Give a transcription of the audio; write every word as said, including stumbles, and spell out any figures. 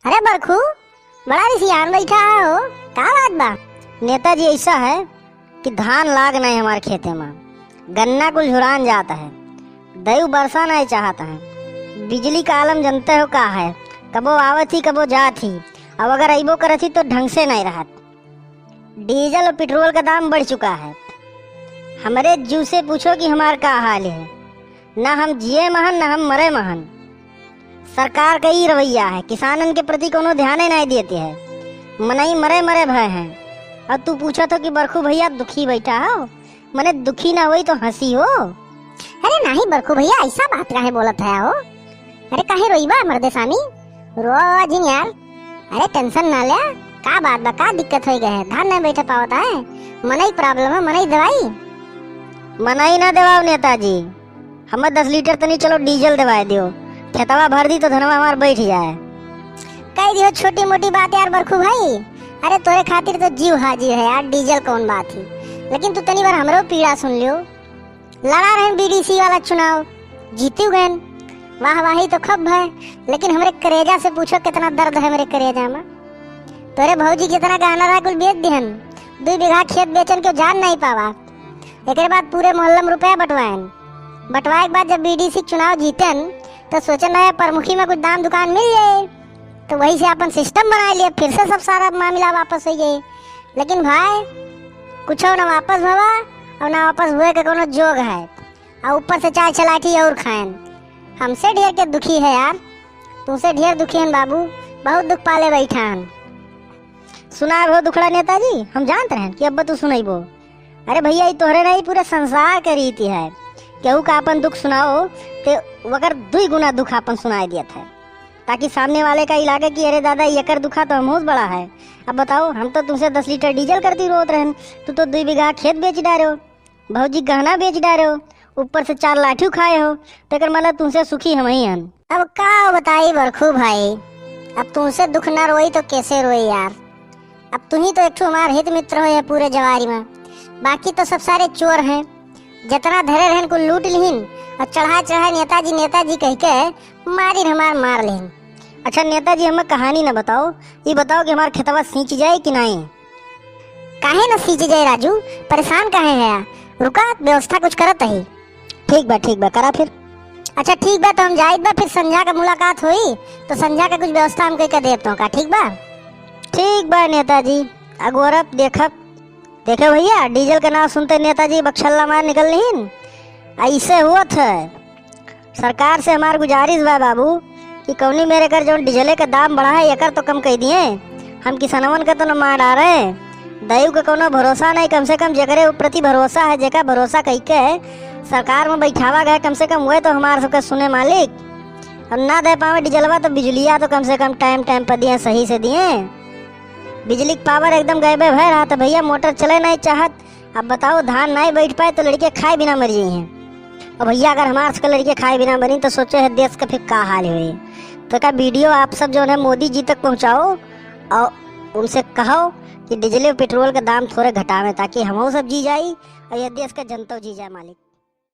अरे बरखू, बड़ा रिसियान बैठा है हो, का बात बा? नेताजी, ऐसा है कि धान लाग नहीं हमारे खेते में, गन्ना कुल झुरान जात है, दयू बरसा नहीं चाहत है। बिजली का आलम जनते हो का है, कबो आवत ही कबो जात ही, अब अगर अइबो करत ही तो ढंग से नहीं रहत। डीजल और पेट्रोल का दाम बढ़ चुका है। हमरे जू से पूछो कि हमार का हाल है। ना हम जिए महन, ना हम मरे महन। सरकार का ई रवैया है, किसानन के प्रति कोनो ध्याने नहीं देते है। मनई मरे मरे भय हैं। और तू पूछत हो कि बरखू भैया दुखी बैठा हो, मने दुखी ना होई तो हंसी हो। अरे नहीं बरखू भैया, ऐसा बात काहे बोलत है हो? अरे काहे रोईबा मर्दे सामी? रोवा जिन यार। अरे टेंशन ना ले, का बात बा, का दिक्कत होई गए है? धान नहीं बैठे पावत है, मनई प्रॉब्लम है, मनई दवाई। मनई ना देवाओ नेताजी, हमें दस लीटर तनी चलो डीजल देवाए दियो, खेतवा भर दी तो धनवा हमार बैठ जाए। कह दियो छोटी मोटी बात यार बरखू भाई, अरे तोरे खातिर तो जीव हाजिर है यार, डीजल कौन बात ही, लेकिन तू तनी बार हमरो पीड़ा सुन लियो। लड़ा रहन बीडीसी वाला चुनाव, जीतू गए, वाह वाही तो खूब है, लेकिन हमरे करेजा से पूछो कितना दर्द है हमरे करेजा में। तोरे भौजी जितना गहना रहा कुल बेच दिहन, दू बीघा खेत बेचन के जान नहीं पावा। एकरे बाद पूरे मोहल्ला में रुपया बंटवाएन। बंटवाए के बाद जब बीडीसी चुनाव जीतन तो सोचन रहे प्रमुखी में कुछ दाम दुकान मिल जाए, तो वही से अपन सिस्टम बना लिया, फिर से सब सारा मामला वापस हो जाए। लेकिन भाई कुछ ना वापस भवा और ना वापस हुए के कोनो जोग है, और ऊपर से चार छह लाठी और खाएन। हमसे ढेर के दुखी है यार, तुमसे ढेर दुखी हन बाबू, बहुत दुख पाले बैठा हन। सुनाए हो दुखड़ा नेताजी, हम जानत रहन कि अब्बा तू सुनइबो। अरे भैया, ई तोहरे नहीं, पूरे संसार के रीति है। केहू का अपन दुख सुनाओ, ते वकर दुई गुना दुख अपन सुनाए दियत है, ताकि सामने वाले का ई लागे कि अरे दादा, एकर दुखा तो हमहूँ से बड़ा है। अब बताओ, हम तो तुमसे दस लीटर डीजल करती रोत रहन, तू तो दुई बीघा खेत बेच डारे हो, भौजी गहना बेच डारे हो, ऊपर से चार लाठी खाए हो, तो एकर मतलब तुमसे सुखी हम ही हन। अब का बताई बरखू भाई, अब तुमसे दुख ना रोई तो कैसे रोई यार। अब तू ही तो एक ठो हमार हित मित्र हो ये पूरे जवारी में, बाकी तो सब सारे चोर हैं। जितना धरे रहन कुल लूट लिहिन और चढ़ा चढ़ा नेताजी नेताजी कह के मारिन हमार मार लिहिन। अच्छा नेताजी, हमें कहानी न बताओ, ये बताओ कि हमार खेतवा सींच जाए कि नहीं? काहे न सींच जाए राजू, परेशान काहे है? रुका, व्यवस्था कुछ करत ही। ठीक बा, ठीक बा, करा फिर। अच्छा ठीक बा, तो हम जाइत बा, फिर संझा का मुलाकात होई, तो संझा का कुछ व्यवस्था हम कह के देब तो का, ठीक बा? ठीक बा नेताजी, अगोरब देखब। देखे भैया, डीजल के नाम सुनते नेताजी बक्सल्ला मार निकल लिहिन। ऐसे हुआ था। सरकार से हमार गुजारिश बा बाबू कि कौनी मेरे कर जौन डीजले के दाम बढ़ा है, एकर तो कम कह दिए। हम किसनवन के तो न मार डारे। दयू के कौनो भरोसा नहीं, कम से कम जेकरे प्रति भरोसा है, जेका भरोसा कह के सरकार में बैठावा गए, कम से कम वह तो हमार सबके सुने मालिक। और ना दे पावे डीजलवा तो बिजलिया तो कम से कम टाइम टाइम पर दिए, सही से दिए। बिजली के पावर एकदम गायबे भय रहा था भैया, मोटर चले नहीं चाहत। अब बताओ, धान नहीं बैठ पाए तो लड़के खाए बिना मर जाइए। और भैया, अगर हमारे सबके लड़के खाए बिना मरी तो सोचो है देश का फिर का हाल हुई। तो का वीडियो आप सब जो है मोदी जी तक पहुँचाओ और उनसे कहो कि डीजल और पेट्रोल का दाम थोड़े घटावें, ताकि हम सब जी जाई और ये देश का जनता जी जाए मालिक।